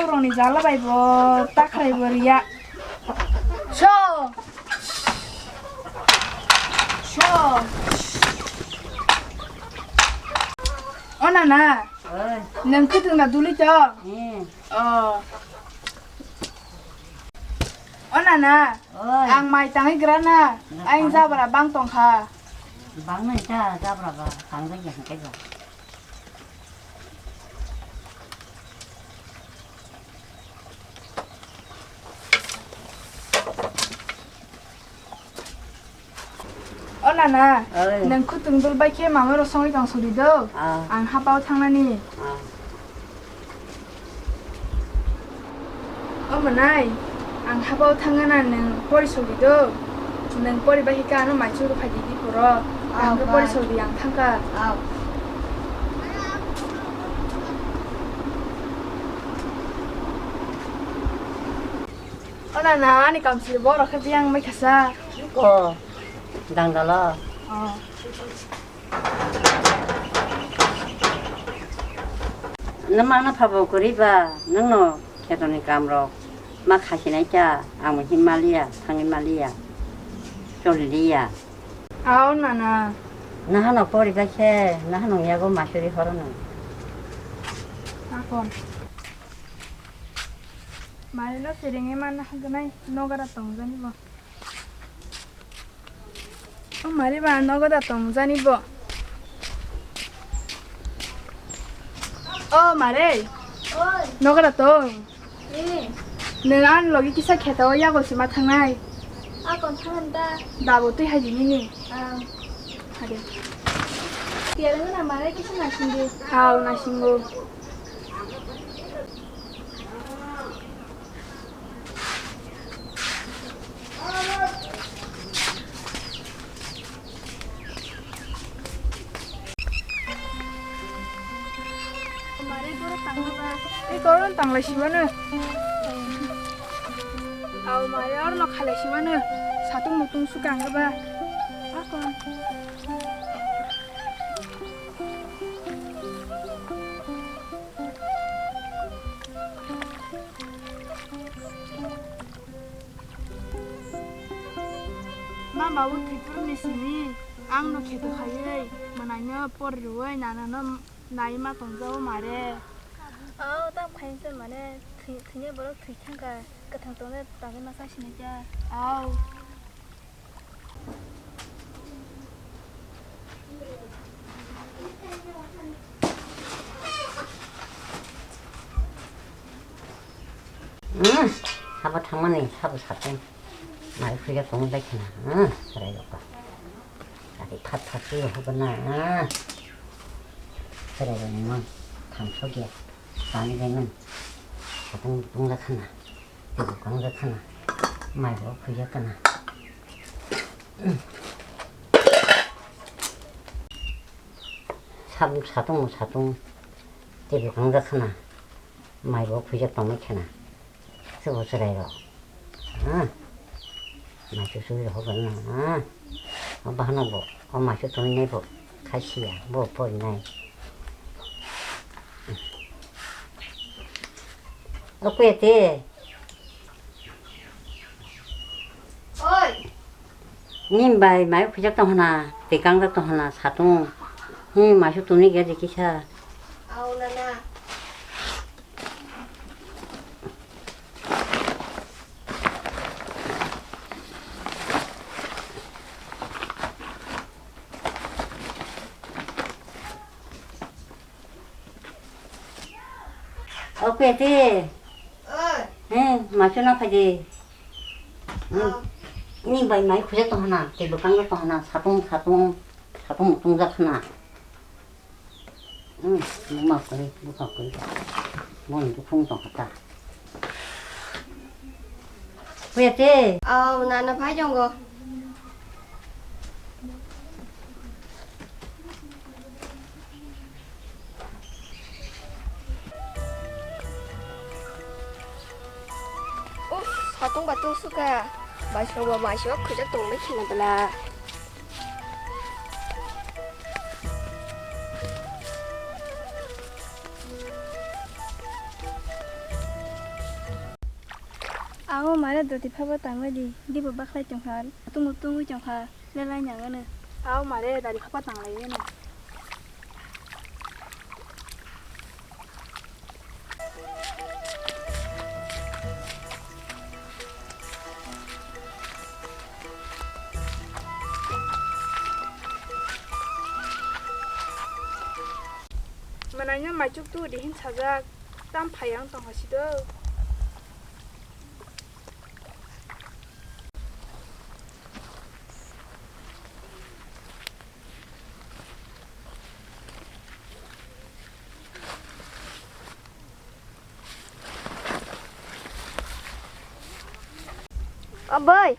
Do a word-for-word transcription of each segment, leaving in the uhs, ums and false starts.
Rokni jala bai bo takharai bo riya. So. So. O nana. Oi. Nwng kwthwng da duli to? Hmm. Oh. O nana. Oi. Ang mai tangwi gra na. Ang jabra bang tongkha. Bang nai ta jabra ba tangwi ya hwnkhe ba. O nana, oi. Nwng khutungdul bai khe mama rok songwi tong suri do. Ah. Ang hapao thangnani. Ah. O mwnai, ang hapao thangna nwng pori suri do. Nwng pori bai khe ano mai churu phai di di poro. Ah, ang khe pori suri ang thangkha. Ah. O nana, ani kamchwlwi borok khe biyang mai khasa. Ko, dangdalo. Oh. Nwng mangna phabo kwrwi ba, nwngno khetoni kamrok ma khasinai kha, ang bo him maliya, thangwi maliya, choliliya. Ao nana. Nahano poribai khe, nahano yago masuri horono. Akon. Marino siringi mana haganai nogara tongjani bo. O mari ba nogo da tongjani bo. O mare. Oi. Nogo da tong. Eh. Nwng ani logi kisa kheto o yago sima thangnai. A kon thangan da. Dabo twi hai di nini. Ah. Hade. Tiarang na mare kisa nasingi. Hao nasingo. Mare, borok tangma ba? Ei, koron tanglai simano. Ao, mare, oro no khalai simano. Satung mutung su kang ba? Akon. Mama bo thwipuruni simi, ang no kheto khaiwi mwnaino pori rwui nanano nai ma tongjago mare. Ao, tamo khainsa mane thwi-, thwinai borok thwi thangkha, kwthang tongnai bagwi ma sa sinai kha. Ao. Hmm, sabo thangmani, sabo satung. Mai khuya tong bai khna. Hmm, chwrai rok ba. Ari phat phat twi rok ba na. Hmm. Chwrai rok ni mang thang sokya. Tani bai mang. Satung tung la khna. Tei bwkang rwkha na, mai bo khuijak kana. Satung, satung, satung, tei bwkang rwkha na, mai bo khuijak tongmai khana. Sobo chwrai rok. Ah. Mai chuchugwi rw hokna, ah. O bahano bo, o mai chuchugwi nai bo khai siya, bo porinai. O kuya te. Oi. Nim bai mai khujak tong hana, te kangjak tong hana, satung. Hi mai chuchugwi nai kisa. Au nana. O kuya te. Oi. He, macho na phaidi. Hmm. Oh. Ni bai mai khujak tong hana, te bwkang tong hana, satung, satung, satung mutung jak hana. Hmm, buma kwrwi, bupha kwrwi. Boni bukhung tong kha ta. Kuya te? Oh, nana phai jongo. Uff, satung batung suka. Baisrok ba maisok khujak tongbai khina bwla. Amo mare doti phaba tangwi di, dibo bakhlai tongkha, tungwi tungwi tongkha, lelai nangano. Amo mare dari phaba tanglai gano. Manaino maichuk tu dihin sajak, tam phai ang tongha sido. O boi.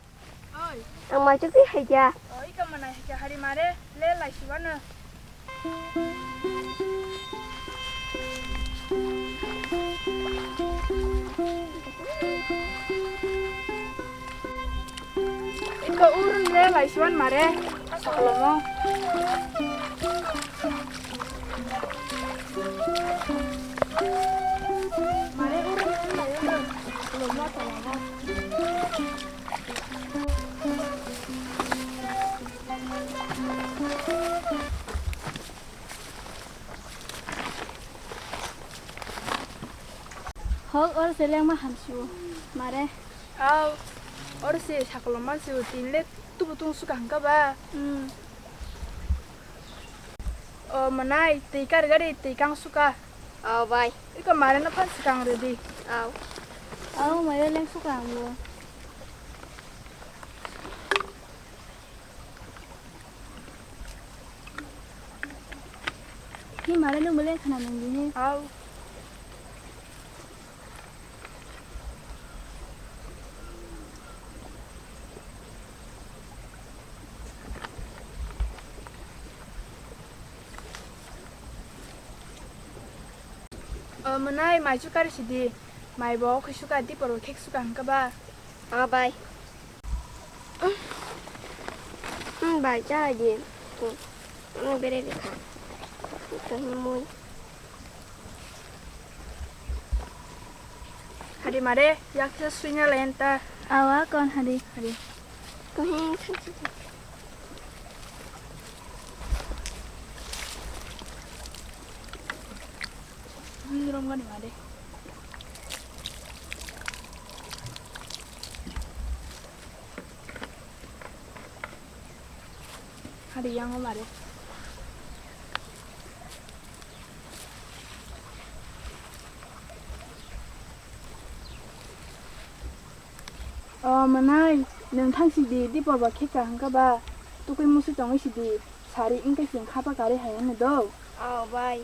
Oi. Ang maichuk twi hai kha. Oi, ka manai hai kha hari mare le lai siwano. Iko urun le lai siwan mare. Sakalomo. Mare urun le lai siwan. Sakalomo, sakalomo. Hok, oro se lengma hamsio, mare. Au, oro se sakoloma sio, tin le tubu tung suka hangka ba. Hmm. O manai, tei kar gari, tei kang suka. Au, bai. Iko mare no phan suka ang ready. Au. Au, mare leng suka ang bo. Hi mare nung bole khana nung bini. Au. O mwnai, mai chukari sidi, mai bo khwi suka, dipor bo khek suka hwnkhe ba? O bai. Hmm, bai, cha di. Hmm, bere bikha. Tong mui. Hadi mare, yaksa suina layan ta. Awa kon hadi. Hadi. Kuhing khansi. Kuhing rom gani mare. Hari yang mare. O mwnai, nwng thang sidi, dipor ba kheka hwnkha ba, tukui musu tongwi sidi, sari wngkhe chwng khapa karwi hai hwnwi do. O bai.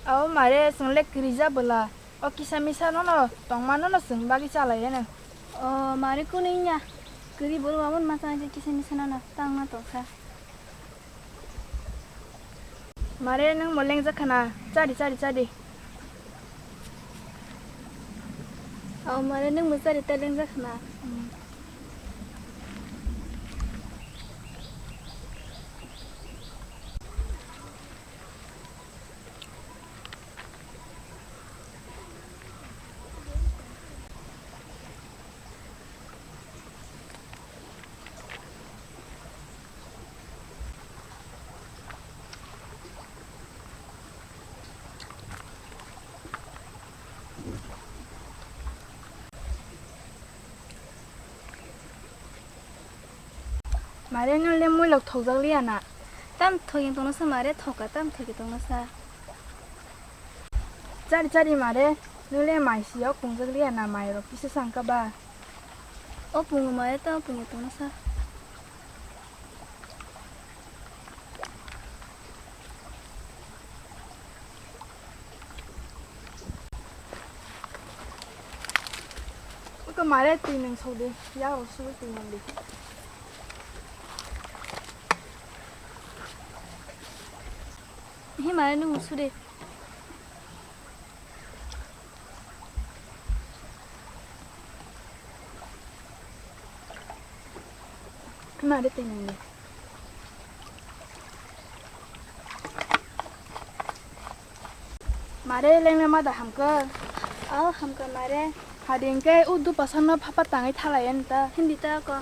Abo mare chwng le kwrwi ja bwla. O kisa misa nono tongma nono chwng bagwi chalai eno. O mare kunu wngya. Kwrwi borok abo ma chana kisa misa nono tangna tongsa. Mare nwng bo lengjak khna, chadi, chadi, chadi. O mare nwng bo chadi ta lengjak khna. Hmm. Mare nwng le muilok thokjak liya na? Tam thokjak tongno sa mare, thoka tam thokjak tongno sa. Chari chari mare, nwng le mai siyok pungjak liya na, mai rok kisa sangka ba? O pungo mare, tam pungo tongno sa. Oko mare twi nwng sokdi, ya o sugwi twi nwng di. Hi mare nwng sudi. Mare tei nini. Mare, lengle ma da hamkhe? Oh, hamkhe mare. Hadi hwnkhe o dupasano phapa tangwi thalai ani ta. Hindi ta ko.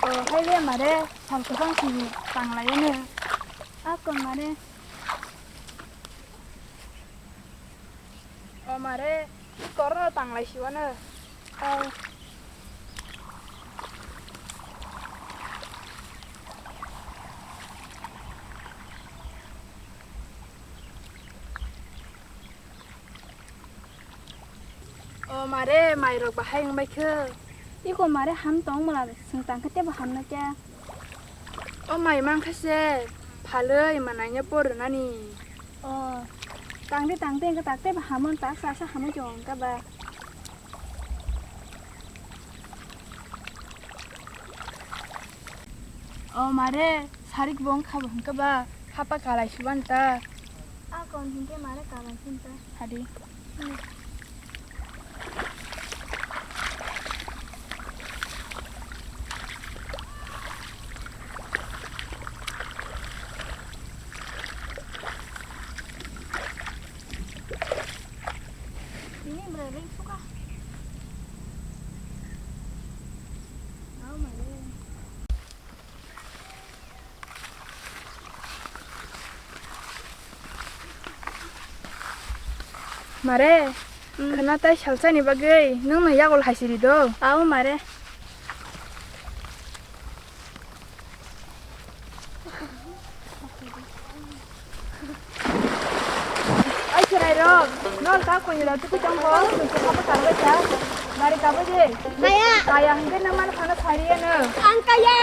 O, hai le mare, sal kwbang sini tanglai ano. A kon mare. O mare, korno tanglai siwano. Ai. O mare, mairok bahai wngbai khe. Iko mare ham tong mala, chwng tang khe tebo ham na kya? O mai mang khe se, phalwi manaino porwnani. O, tang de tang de, wngkha tak tebo hamon, tak sa sa hamwi tong wngkha ba. O mare, sarik bo wngkha bo hwnkhe ba, hapa kalai siban ta. A kon hwnkhe mare kalai sin ta. Hadi. Ini berapa suka? Tahu mana? Mare, hmm, khwna tai salsani bagwi nwngno yagul hai siri do. Ao mare. Ai chwrairok, nol ta koi rok tuku tongkho, nungkhe habo karwi kha. Mare kabwi de. Kaya. Kaya hwnkhe nang mano phano sari ano. Ang kaya.